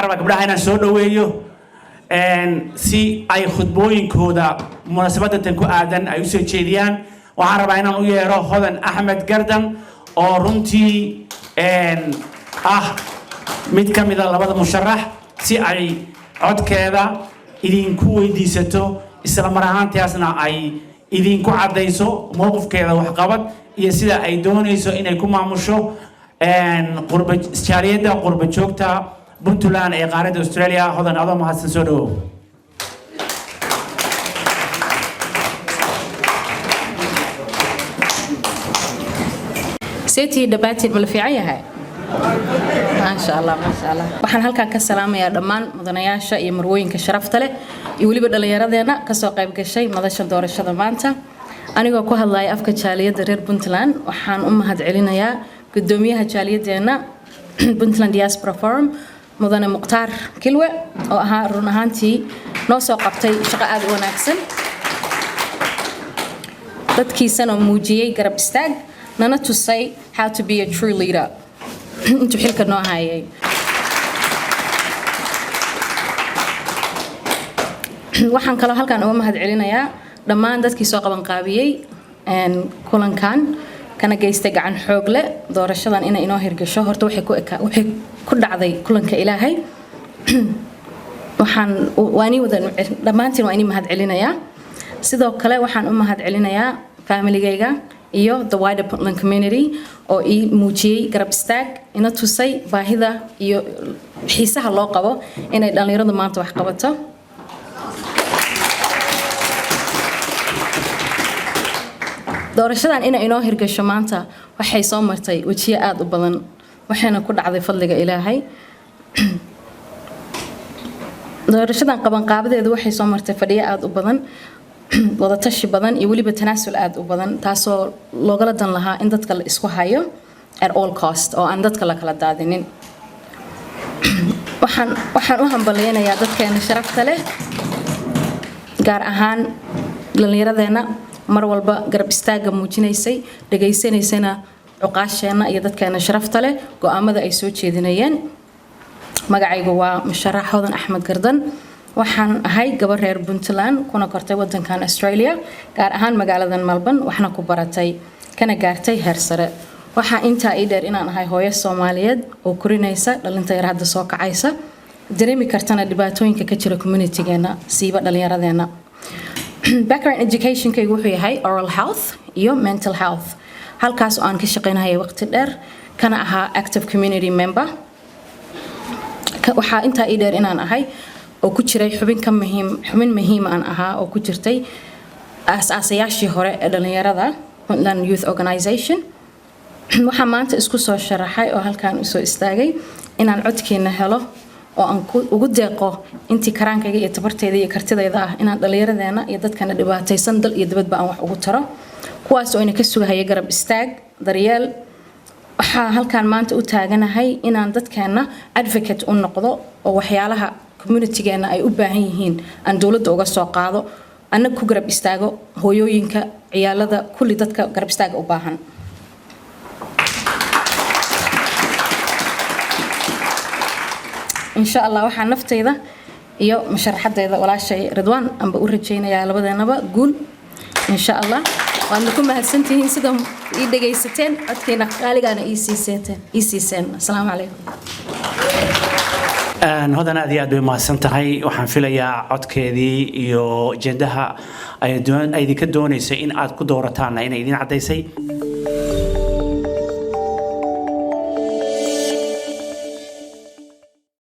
Rabaa gabdhaha inaan soo dhoweeyo si ay khudbooyinkooda munaasabadatan ku aadan ay usoo jeediyaan. Waxaan rabaa inaan u yeero Hodan Axmed Gardan, oo runtii ah mid ka mida labada musharax, si ay codkeeda idinku weydiisato, isla mar ahaantaasna ay idinku caddayso mowqifkeeda waxqabad iyo sida ay doonayso inay ku maamusho qurba jaaliyadda qurba joogta Puntland ee qaaradda Australia. Hodan, adoo mahadsan, soo dhawow. Seetii dhammaantiin, ma la fiican yahay? Maasha Allah, maasha Allah. Waxaan halkan ka salaamayaa dhammaan mudanayaasha iyo marwooyinka sharafta leh iyo weliba dhallinyaradeenna kasoo qayb gashay madasha doorashada maanta. Anigoo ku hadlaya afka jaaliyadda reer Puntland, waxaan u mahad celinayaa gudoomiyaha jaaliyaddeena Puntland Diaspora Forum, mudane Mukhtaar Kilwe, oo ahaa run ahaantii noo soo qabtay shaqo aada u wanaagsan, dadkiisana muujiyey garab istaag, nana tusay how to be a true leader intuu xilka noo hayay. Waxaan kaloo halkan uga mahad celinayaa dhammaan dadkii soo qabanqaabiyey kulankan, kana geystay gacan xoog leh doorashadan inay inoo hirgasho. Horta waxay ku dhacday kulanka Ilaahay. Waxaan waa inii wada dhammaantiin waa inii mahad celinayaa. Sidoo kale waxaan u mahad celinayaa familigayga iyo the wider Puntland community oo ii muujiyey garab istaag, ina tusay baahida iyo xiisaha loo qabo inay dhallinyaradu maanta wax qabato. Doorashadan inay inoo hirgasho maanta waxay soo martay wejiyo aada u badan, waxayna ku dhacday fadliga Ilaahay. Doorashadan qabanqaabadeedu waxay soo martay fadhiyo aada u badan, wadatashi badan iyo weliba tanaasul aada u badan, taasoo loogala dan lahaa in dadka la isku hayo at all cost oo aan dadka la kala daadinin. Waxaan u hambaleynayaa dadkeena sharafta leh, gaar ahaan dhallinyaradeenna mar walba garab istaagga muujinaysay, dhegaysanaysana cuqaasheenna iyo dadkeena sharafta leh go'aamada ay soo jeedinayeen. Magacaygu waa musharax Hodan Axmed Gardan. Waxaan ahay gabar reer Puntland, kuna kortay wadankan Australia, gaar ahaan magaaladan Melbourne, waxna ku baratay kana gaartay heer sare. Waxaa intaa ii dheer inaan ahay hooyo Soomaaliyeed oo korinaysa dhalinta yar hadda soo kacaysa, dareemi kartana dhibaatooyinka ka jira communitygeena, siiba dhallinyaradeenna. Background educationkaygu wuxuu yahay oral health iyo mental health, halkaas oo aan ka shaqaynahaya waqti dheer, kana ahaa active community member. Waxaa intaa ii dheer inaan ahay oo ku jiray xubin ka muhiim, xubin muhiim aan ahaa oo ku jirtay aas-aasayaashii hore ee dhallinyarada Puntland Youth Organization. Waxaa maanta isku soo sharaxay oo halkaan usoo istaagay inaan codkeena helo oo aan ugu deeqo intii karaankayga iyo tabarteyda iyo kartidayda ah inaan dhallinyaradeena iyo dadkana dhibaataysan dal iyo dibadba aan wax ugu taro, kuwaas oo ina ka sugahaya garab istaag, daryeel. Waxaa halkaan maanta u taaganahay inaan dadkeena advocate u noqdo oo waxyaalaha communitygeena ay u baahan yihiin aan dowladda uga soo qaado, annaga ku garab istaago hooyooyinka, ciyaalada, kulli dadka garab istaaga u baahan. Insha Allah, waxaa naftayda iyo musharaxadayda walaashay Ridwaan anba u rajaynayaa labadeenaba guul, insha Allah. Waadna ku mahadsantihiin sida ii dhagaysateen, codkiina qaaligaana ii siiseen. Asalaamu calaykum. Hodan, aad iyo aad bay mahadsan tahay. Waxaan filayaa codkeedii iyo ajendaha ay idinka doonaysay in aad ku doorataanna inay idin caddaysay.